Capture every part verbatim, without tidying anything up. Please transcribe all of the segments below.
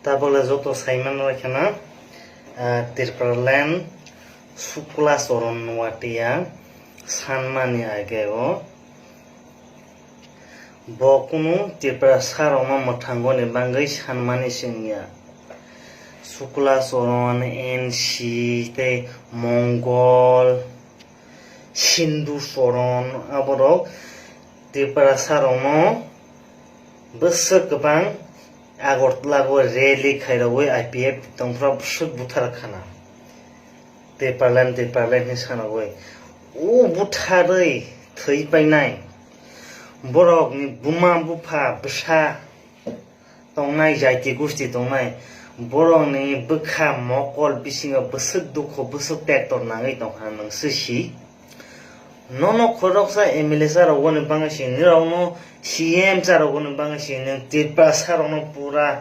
Tabole joto saiman rok kheno, ah, Tipraland Sukla Charan Noatia sanmani age o. Bo kunu Tiprasa rokno mwthangoni bagwi sanmani se wngya. Sukla Charan, N C tei Mongol, Sindhu Charan aborok Tiprasa rokno bwswk kwbang Agartala o rally khairogwi I P F tongphra bwswk buthar khana. Tipraland, Tipraland hinwi sanogwi. O butharwi thwi painai. Borokni buma bupha bwsa tongnai, jaiti gusti tongnai. Borokni bwkha mokol bisingo bwswk dukhu, bwswk tektor nangwi tongkha nwng swi si. Nono khoroksa M L A charogoni bagwi se, nirokno C M charogoni bagwi se, nwng Tiprasa rokno pura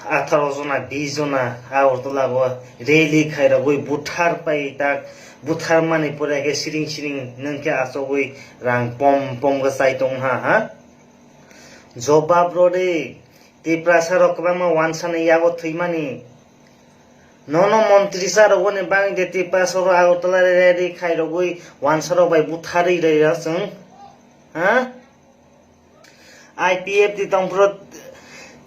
atharo jona, bis jona Agartala o rally khairogwi buthar pai tak, buthar mani pore khe siring siring nwng khe achogwi rang pom pom khe chai tong ha, ha? Jobab rw di, Tiprasa rok kwbangma wansani yago thwimani. Nono montri charogoni bagwi de Tiprasa rok Agartala rally khairogwi wansarok bai butharwi rwya chwng? Ha? I P F T tongphuru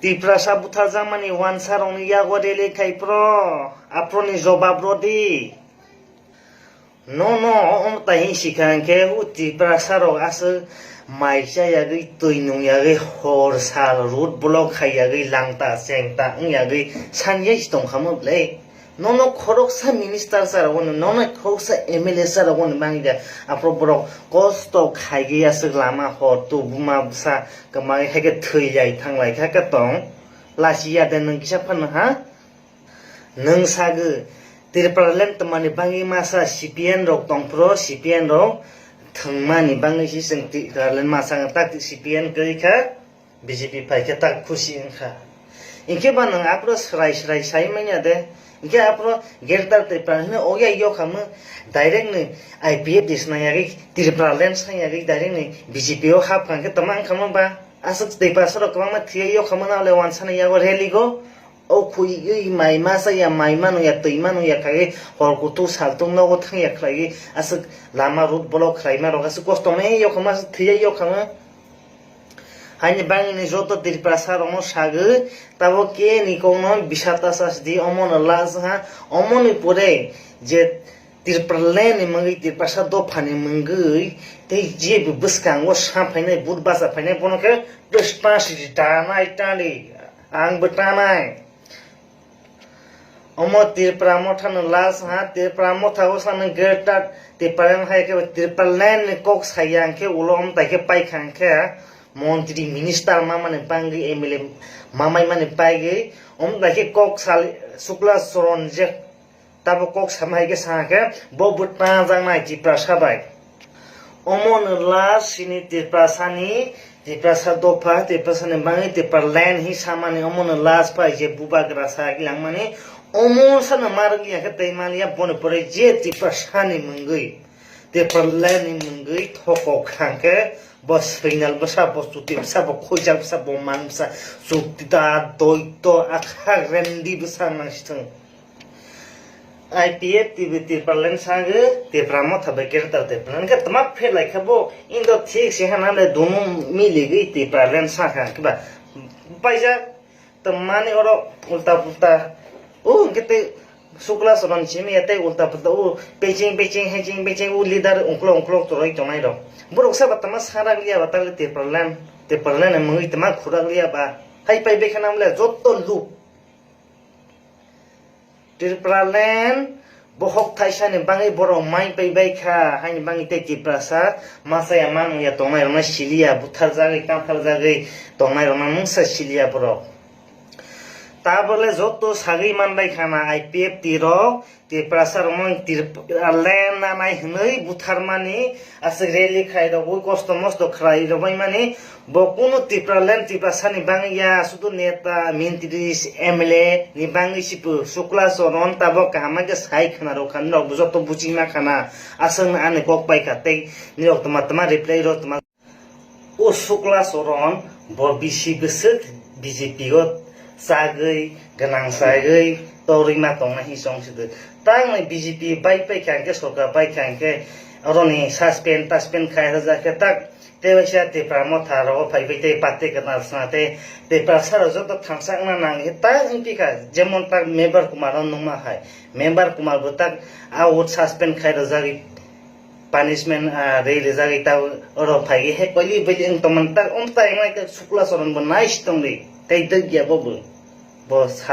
Tiprasa butharjakmani wansarokni yago rally khai phuru aphuruni jobab rw di. Nono omo tai hwn sikha hwnkhe o Tiprasa rok aswk mai cha yagwi, twi nung yagwi, hor sal road block khai yagwi, langta chengta wng yagwi sanya se tongkha mo ble. Nono khoroksa minister cha rogoni, nono khoroksa M L A cha rogoni bagwi da aphuru borok kosto khaigwi aswk lama hor tu buma bwsa kwmagwi hai khe thwi lai thang lai kha khe tong. Lachi ya de nwng kisa phano ha? Nwng sagwi, Tipraland twmani bagwi masa C P M rok tongphuru, C P M rok thwngmani bagwi se chwng Tipraland masa wng, tak C P M kwrwi kha, B J P phai khe tak khusi wng kha. Hinkhe ba nwng aphuru swrai swrai sai manya de, hinkhe aphuru Greater Tipraland hwnwi oya yokhamo direct ni I P F T swnam yagwi, Tipraland swnam yagwi direct ni B J P o hap kha, hinkhe tama wng kha mo ba? Aswk Tiprasa rok kwbangma thwiya yokhamo na le wansana yago rally go. O khwi ui mai masa ya, mai manu ya, twi manu ya khaigwi hor kutung sal tung nogo thang ya khlaigwi aswk lama road block khlaima rok aswk kosto wngnai yokhama aswk thwiya yokhama. Haini bangni joto Tiprasa rokno sagwi tabok khe ni kokno bisa ta sas di omono last ha omoni pore je Tipraland ni mungwi Tiprasa dopha ni mungwi tei je bwskango sa phainai but bacha phainai bono khe response di tanai tani ang bo tanai. Omo Tipra Motha no last ha, Tipra Motha o sano Greater Tipraland hai khe Tipraland ni kok saya hwnkhe ulo om tai khe paikha hwnkhe montri minister mamani bangwi M L A mamai mani paigwi om tai khe kok sal Sukla Charan je tabo kok sama hai khe sa khe bo bo tanjaknai Tiprasa bai. Omo no last sini Tiprasani, Tiprasa dopha, Tiprasani bangwi Tipraland hi samani omo no last pai je bubagra sa langmani omo sano marwk ya khe tei maliya boni pore je Tiprasani mungwi Tipraland ni mungwi thokok khang khe bo swinal bwsa, bo chuti bwsa, bo khuijak bwsa, bo man bwsa, chukti da doito akha rendi bwsa nang sithwng. I P F T B Tipraland sagwi Tipra Motha bai Greater Tipraland khe tma phet lai kha bo, indo thik se hana le dumu miligwi Tipraland sakha kiba paijak tmani oro ulta pulta o hwnkhe tei Sukla Charan simi ya tei ulta pulta o peching peching heching peching o leader ungkulok ungkulok choroi tongnai rok borok saba tma sarak liya ba tali Tipraland Tipraland mungwi tma khurak liya ba hai pai bekha nam le joto luk Tipraland bohok thaisani bangwi borok mai pai bai kha, haini bangwi tei Tiprasa masa ya manu ya tongnai rokno siliya, butharjagwi, tantharjagwi tongnai rokno mungsa siliya borok. Tabole joto sagwi man bai kha na I P F T rok Tiprasa rokno Tipraland nanai hwnwi butharmani aswk rally khai rogwi kosto mosto khlai rogwi mani. Bo kunu Tipraland Tiprasani bangwi ya, sudu neta, mintri, M L A ni bangwi sipu, Sukla Charan tabok kaham khe sai khna rw kha, norok bo joto buchima khana, aswkno ani kok pai kha, tei nirok tma tma reply rw tma. O Sukla Soron bo bisi bwswk B J P o chagwi gwnang chagwi torwi ma tongna hi chong sidi. Tangni B J P bai paikha hwnkhe, sorkar paikha hwnkhe, oroni suspend taspend khai rwjak khe tak tei waisa Tipra Motha rogo phaibai tei party kwtal swnga tei Tipra sara joto thangchakna nang khe tak wngpikha, jemon tak Member Kumar no nungma hai. Member Kumar bo tak a vote suspend khai rwjagwi punishment, ah, rwi rijagwi ta oro phaigwi he koili bili wng tongmani tak wng tai wngnai khe Sukla Soron bo nice tongdi tei dwkya bo bo, bo sal